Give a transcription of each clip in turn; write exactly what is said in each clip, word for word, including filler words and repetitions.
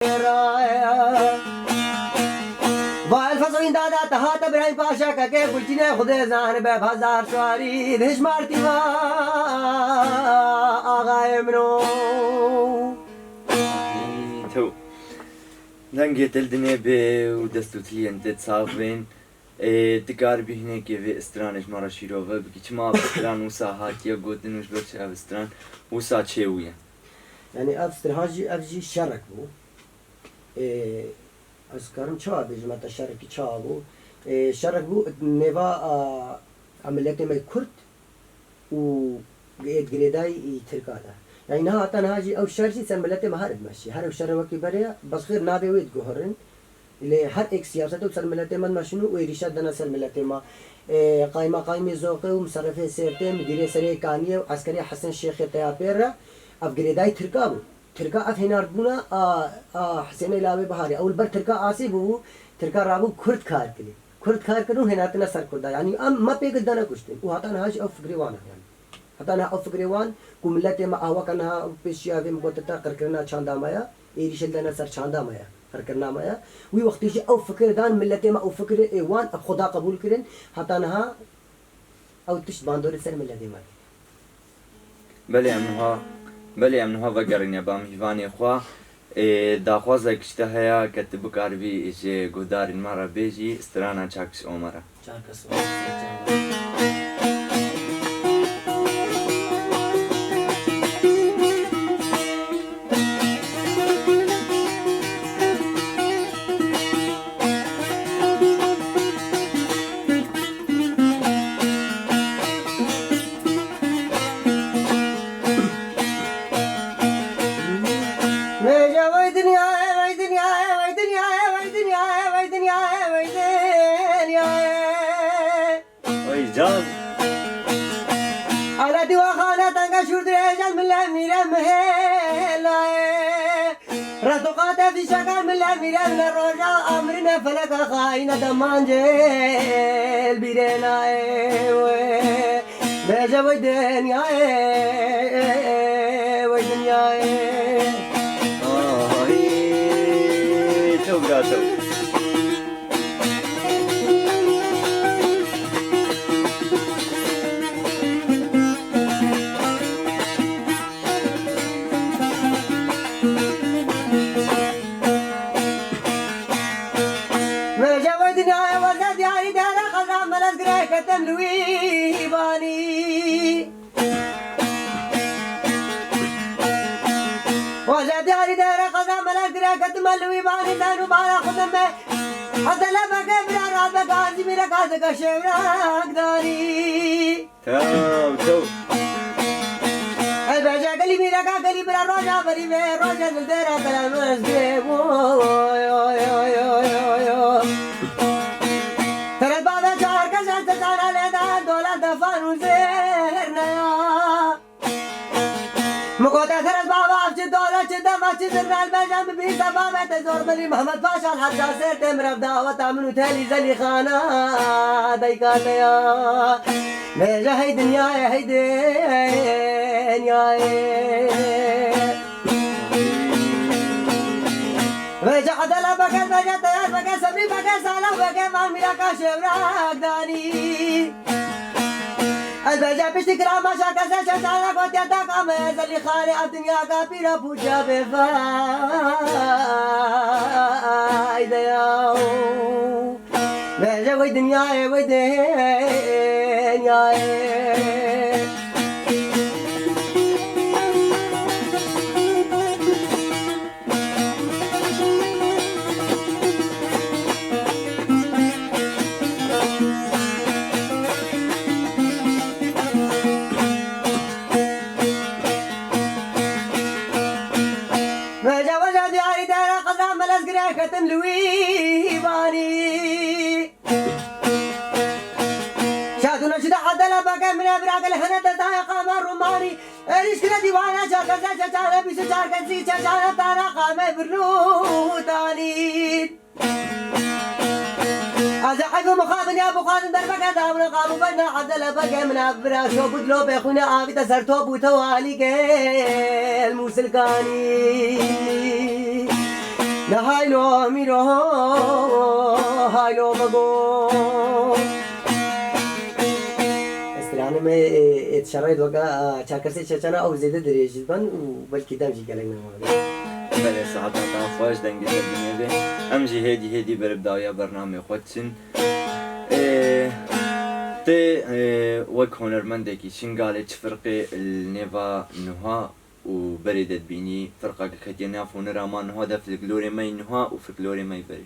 Va el fezûn dada te hate birayî paşa keke gulçîne Xwedê zanibe hezar şarî di hişmartî va axayê min o. Tew. Dengê te li dinê bê û dest û tiliyên te sax bên. Ê, tu karibî hinekê vê stranê ji me re şîrove bikî. Çima ev stran wisa hatiye gotin û ji ber çi ev stran wisa çêbûye? Yanî ev stran jî, ev jî şerek bû. Ê, ez karim çawa bêjim, heta şerekî çawa bû? Ê, şerek bû, nêva, a, a miletê me Kurd û ê di girêdayî Tirka de. Yanî niha heta niha jî ew şer jî ser miletê me her dimeşî. Her ew şer wekî berê ye, bes xêr navê wê diguhirin. Lê her êk siyaset û ser miletê me dimeşin û êrîşa dene ser miletê me. Ê, qaymeqamê Zoqê û miserifê Sêrtê, midîrê Serê Kaniyê û eskerê Hesen Şêxê teya pê re, ev girêdayî Tirka bû. Tirka ev hênardbûna a, a Hisênê Lawê Biharê. Ew li ber Tirka asê bûbû, Tirka rabû Kurd kar kirî. Kurd kar kirin û hênatine ser Kurda. Yanî em me pê gil dane kuştin. Û heta niha jî ew fikrê wan e yanî. Heta niha ew fikrê wan ku miletê me aweke niha pêşiya vê min gote te qirkirina çanda me ye, êrîşê dene ser çanda me ye, qirkirina me ye. Wî wextî jî ew fikir dan miletê me, ew fikirê ê wan ev xweda qebûl kirin. Heta niha ew tişt bandorê ser miletê me dike. Belê em niha, belê em niha vegerîne ba mîvanê xwe. Ê, daxwazek ji te heye ke tu bikaribî ji guhdarên me re bêjî strana Çakis Omara. Çakis Omara. Vêca vay dinyayê, vay dinyayê, vay dinyayê, vay dinyayê, vay dinyayê, vay dinyayê. Vay can. Ala diwa xane tanga şûr dirêjan min le mîre mihêlayê. Retoqate fîşekan min le mîrevne roja amrine feleka xayine demancê bîrê nayê wê. Bêje wey dinyayê, wey dinyayê. Ay, çew bira çew. Vêje vê dinyayê weze diyarî dere qeza melez girê ketim li wî banî. Weze diyarî dere qeza melez girê ketim li wî banî, den û bara xwe me. Hezele beke bira ra be gazî mîre gazeke şevrak darî. Tew, tew. Ey beje gelî mîreka gelî bira roja berî ve, roja dildera bela mezgê. Oy, oy, oy. Teret bave çar kes ez dana leda dola defan û zêrneya. Min gote, Teret bava, ev çi dole, çi dema, çi zirnel beje, min bî sebabete zor bilî, Mehmet Paşa, Hecca Sêrtê, min ev daweta min û telî Zelîxana dayka te ya. Bêje hey dinyayê, hey dinyayê. Bêje Edele beke, bêje Teyar beke, Sebrî beke, Sala beke, van mîraka şevrak danî. Ez bêje piştî kirama şakese şeşana gotiya daka me Zelîxanê ev dinyaka pîra pûça bê fayde ya. Bêje wey dinyayê, wey dinyayê. Veja, veja diyarî dera qeza melez gire ketim li wî banî. Şadûna şida Edele beke mine bira gel hene te daya qama Rumani. Erişkine dîwana çarkeze çeçare bîst û çar kesî çeçare tara qame birlûtanî. Ez ê eyb û mixabin ya bixwazin derbeke dawine qam û beyna Edele beke mine bira şo bû dilopê xwîne avîte ser top û tewalî gel Mûsilkanî. Ne haylo mîro, haylo bigo. Stranê me, e, êt şerayê doga, e, çarkesê çeçena ew zêde dirêj diban û belkî dem jî gelek nema. Belê, siheta te xweş, dengê te dinê be. Em jî hêdî hêdî berê bi dawiya bernamê xwe diçin. E, tê, e, wek hunermendekî Şingalê çi firqê li nêva nuha û berê de dibînî, firqeke ketiye nav hunera me niha de, folklorê me yî niha û folklorê me yî berê?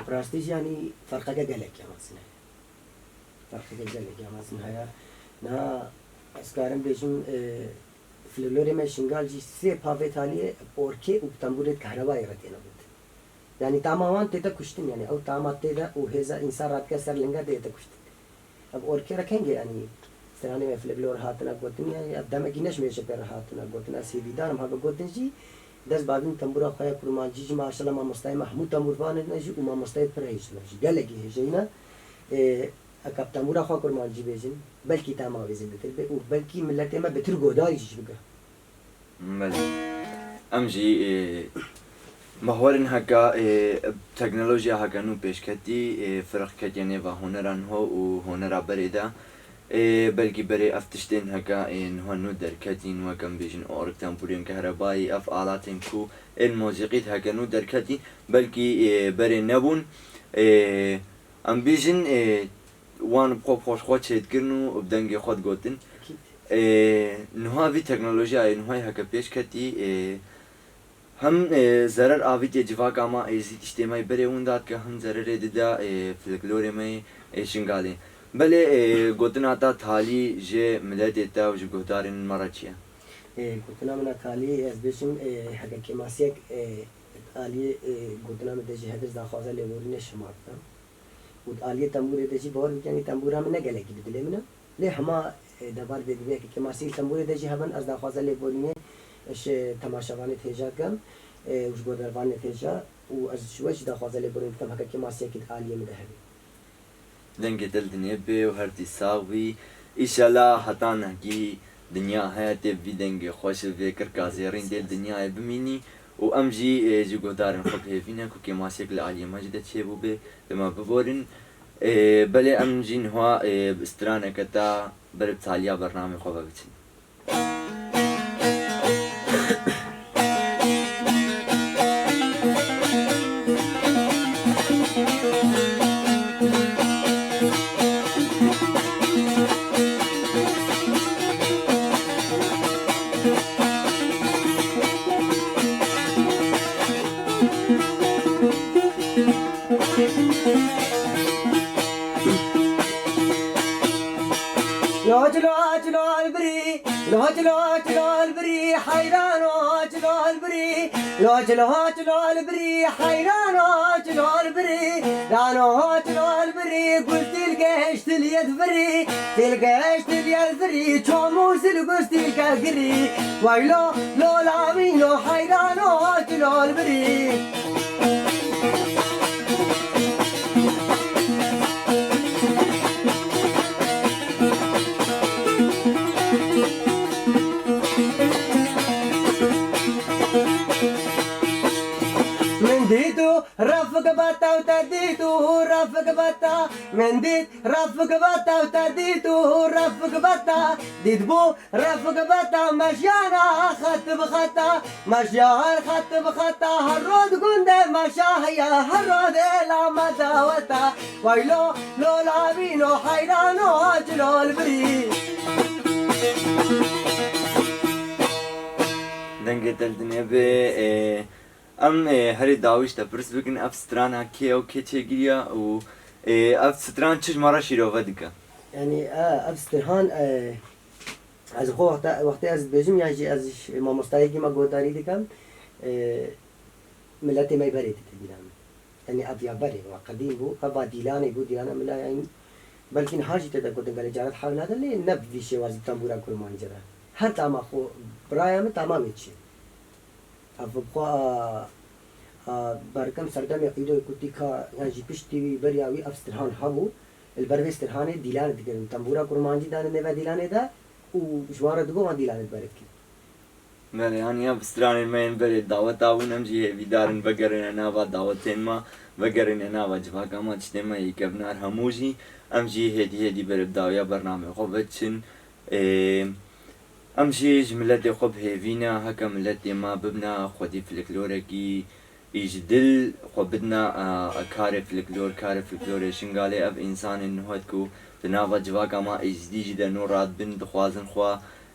Bi rastî jî, yanî, ferqeke gelekî mezin heye. Ferqeke gelekî mezin heye. Niha ez karim bêjim, e, folklorê me Şingal jî sê pavê taliyê bi orkê û bi tembûrê kehrebayê re têne gotin. Yanî tama wan tête kuştin, yanî ew tama tê de û hêza însan radike ser linge tête kuştin. Ev orkê re kengê, yanî stranê me folklor hatine gotin, yanî ev demekî ne ji mêje pê re hatine gotin. Ez hêvîdar im, hebe gotin jî, dest bavîn tembûra xwe ya kurmancî jî, maşallah, mamostayê me hemû tembûrvanê ne jî û mamostayê pir hêj ne jî, gelekî hêjeyî ne. Ê, eka bi tembûra xwe kurmancî bêjin, belkî tema wê zêdetir bê û belkî miletê me bitir guhdarî jî bike. Belê. Em jî, e, bawerin heka, e, teknolojiya heke nû pêşketî, e, firq ketiye nêva honera niho û honera berê de. E, belkî berê ev tiştên heke, e, niha nû derketîn, wek em bêjin org, tembûrên kehrebayî, ev alatên ku ên mozîqî heke nû derketîn, belkî, e, berê nebûn. E, Em bêjin, e, wan bi xwe bi xwe ji xwe çêdikirin û bi dengê xwe digotin. Ekîd. E, niha vî teknolojiyayê niha heke pêş ketî, e, hem, e, zerer avîtê civaka me êzî tiştê me yê berê winda dike, hem zererê dide, e, folklorê me yê, e, Şingalê. Belê, e, gotina te talî ji miletê te û ji guhdarên me re çi ye? E, gotina min a talî, ez bêjim, e, heke kêmasiyek, e, aliyê, e, gotina min de jî hedir daxwaza lêborînê şima dike. Û di aliyê tembûrê de jî bawer bike, yanî tembûra min ne gelekî bi dilê min e. Lê hema, e, debar vê dibê, yekê kêmasî li tembûrê de jî hebin, ez daxwaza lêborînê ji temaşevanê têja dikim, e, û ji guhdarvanê têja û ez ji we jî daxwaza lêborînê dikim, heke kêmasiyekî di aliyê min de hebe. Dengê te li dinê bê û her tî sax bî. Îşela heta nehgî dinya heye tê bi vî dengê xweş û vê kirka zêrîn dê li dinyayê bimînî û em jî, e, ji guhdarên xwe bi hêvî ne ku kêmasiyek li aliyê me jî de çêbûbê. Li me biborin. Ê, belê em jî niha, ê, bi straneke te ber bi taliya bernamê xwe ve biçin. Loç loç lol birî, loç loç lol birî, heyran oç lol birî, loç loç lol birî, heyran oç lol birî, dano oç lol birî, gul dil geşt liyet birî, dil geşt liyet birî, çomû zil gul dil ke girî, waylo lola wîno heyran oç lol birî. Min dît û refik beta û te dît û refik beta. Min dît refik beta û te dît û refik beta. Dît bû refik beta, mejiyana xet bi xeta, mejiyan xet bi xeta, her ro di gundê meşa heye, her ro dê la me daweta. Waylo lola bîno heyrano cilol birî. Dengê te li dinê bê, e, em, e, herî dawî ji te pirs bikin, ev strana kê ye û kê çêkiriye û, e, ev stran çi ji me re şîrove dike? Yanî, e, ev stran, e, Ez xwe wexta, wextê ez dibêjim yan jî ez ji mamostayekî me guhdarî dikim, e, miletê me berê dide dîlan. Yanî ev ya berê, wa qedîm bû, ev va dîlanê bû, dîlana mila, yanî belkî niha jî tê de gotin gelê caran hewl nade, lê ne bi vî şêwazî tembûra kurmancî re. Her tama xwe, bi raya min tama wê çi. Ev bi xwe, a, a, berkim serdemê îdoyê ku tîka yan jî piştî wî, beriya wî ev stran hebû. Li ber vê stranê dîlan dikirin. Tembûra kurmancî dane nêve dîlanê de û ji wan re digot wan dîlanê di berê dikin. Belê, haniya bi stranên me yên berê daweta bûn, em jî hêvîdar in vegerîne nava dawetên me, vegerîne nava civaka me, tiştê me yê kevnar hemû jî. Em jî hêdî hêdî berê bi dawiya bernameyê xwe ve diçin. Ê, em jî ji miletê xwe bi hêvî ne, heke miletê me bibine xwedî folklorekî, Î ji dil xwe bidine, e, karê folklor, karê folklorê Şingalê. Ev însanên nuhet ku di nava civaka me Êzidî jî de nû radibin, dixwazin xwe,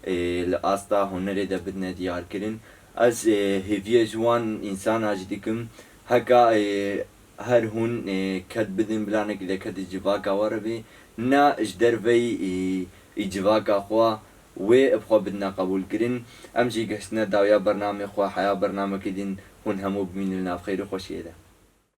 e, li asta hunerê de bidine diyarkirin. Ez, e, hêviyê ji wan însana jî dikim, heka, e, her hûn, e, ked bidin, bilanekî de ked ji civaka we re bê, ne ji derveyî, e, î civaka xwe, wê bi xwe bidine qebûlkirin. Em jî gihiştine dawiya bernamê xwe, heya bernamekî din hûn hemû bimînin li nav xêr û xweşiyê de.